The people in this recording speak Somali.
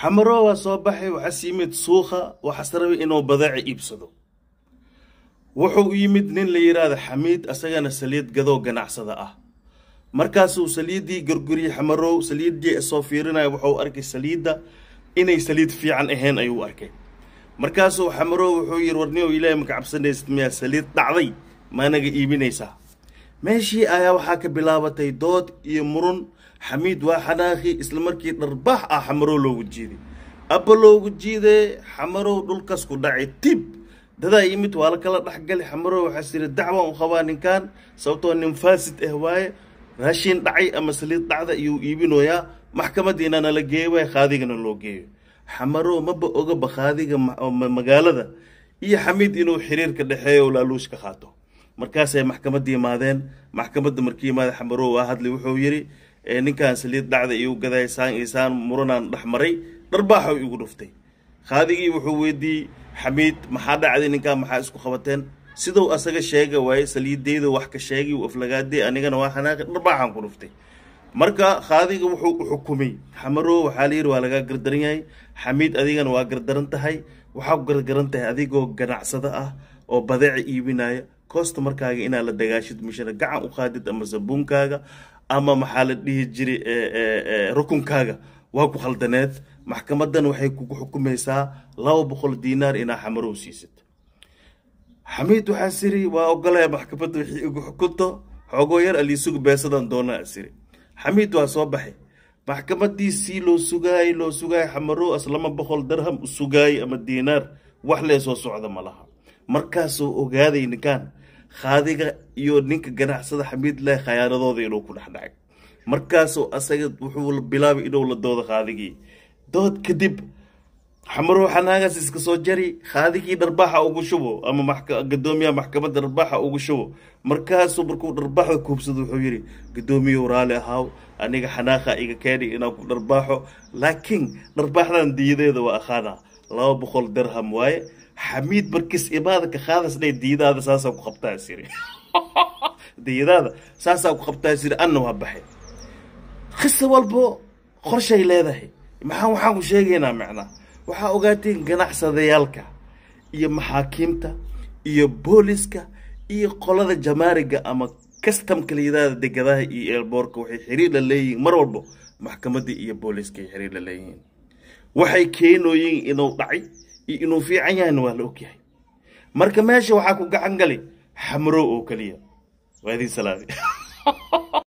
Xamarow waa soo baxay, waxaas yimid suuqa, waxaas rabay inuu badeeca iibsado. Wuxuu u yimid nin la yidhaahdo Xamiid, asagana saliid gadoo ganacsada ah. Markaasuu saliiddii gorgoriyey Xamarow, saliiddii soo fiirinaya, wuxuu arkay saliidda inay saliid fiican ahayn ayuu arkay. Markaasuu Xamarow wuxuu yidhi, warniyow, Ilaahay maka cabsanaysid miyaa? Saliid dhacday maanaga iibinaysaa? Meeshii ayaa waxaa ka bilaabatay dood iyo murun. Xamiid waa xanaaqi, isla markii dharbaax ah Xamarow loogu jiiday, abba loogu jiiday, Xamarow dhulkaas ku dhacay. Tib dadaa yimid, waa la kala dhexgalay. Xamarow waxaas yidhi, dacwan u qabaa ninkan, sababtoo nin faasid ah waaye, raashin dhacay ama saliid dhacda iyuu iibinoyaa, maxkamadiina nala geeyo waay, khaadigana loo geeyo. Xamarow maba ogaba khaadiga magaalada iyo Xamiid inuu xiriirka dhexeeyo, laaluush ka qaato. Markaasay maxkamadda yimaadeen. Maxkamadda markii yimaadeen, Xamarow waa hadlay, wuxuu yidhi, ninkan saliid dhacda iyuu gaday, saan iyo saan, muranaan dhex maray, dharbaaxuu igu dhuftay. Khaadigii wuxuu weydiiyey Xamiid, maxaa dhacday? Ninkan maxaa isku qabateen? Siduu asaga sheega waaye, saliideyda wax ka sheegay, uu aflagaaday, anigana waa xanaaqay, dharbaaxaan ku dhuftay. Marka khaadiga wuxuu u xukumay Xamarow, waxaa la yidhi, waa lagaa gardaran yahay Xamiid, adigana waa gardaran tahay. Waxaa ku gargaran tahay adigoo ganacsado ah oo badeeca iibinaya, customerkaaga inaad la dagaashid, mishana gacan u qaadid ama sabuunkaaga ama maxaa la dhihi jiray rukunkaaga, waa ku khaldaneed. Maxkamadan waxay kugu xukumaysaa 200 diinaar inaa Xamarow siisid. Xamiid waxaa siri, waa ogolaya maxkamadda wixii igu xukunto, xoogoo yar aliisugu beesadan doonaa siri. Xamiid waa soo baxay. Maxkamadii sii loo sugaayey, loo sugaayey, Xamarow as 200 dirham u sugaayey ama diinaar, wax lee soo socda ma laha. Markaasuu ogaaday ninkan khaadiga iyo ninka ganacsada Xamiid leh khayaanadooda inuu ku dhex dhacay. Markaasuu asaga wuxuu bilaabay inuu la doodo khaadigii. Dood kadib Xamarow xanaagaas iska soo jari, khaadigii dharbaaxa ugu shubo ama gadoomiyaha maxkamadda dharbaaxa ugu shubo. Markaasuu markuu dharbaaxda kuubsado wuxuu yidhi, gadoomiyow, raali ahaaw, aniga xanaaqa iga keeni inaan ku dharbaaxo, laakiin dharbaaxdan diyadeeda waa aqaana, 200 dirham waaye. Xamiid markiis imaada ka qaadas dhay, diidaada saasaa ku qabtaa siri, diyadaada saasaa ku qabtaa siri, anna waa baxay. Qisa walbo qorshay leedahay. Maxaa waxaan ku sheegaynaa? Macnaa waxaa ogaateen ganacsadayaalka iyo maxaakiimta iyo booliska iyo qolada jamaariga ama kastamka la yidhaahda degadaha iyo eelboorka waxay xiriir la leeyihiin mar walbo maxkamadda iyo booliska ay xiriir la leeyihiin. Waxay keenooyiin inuu dhacay iyo inuu fiican yahayna waa la ogyahay. Marka meesha waxaa ku gacan galay Xamrow oo keliya. Waa idin salaamay.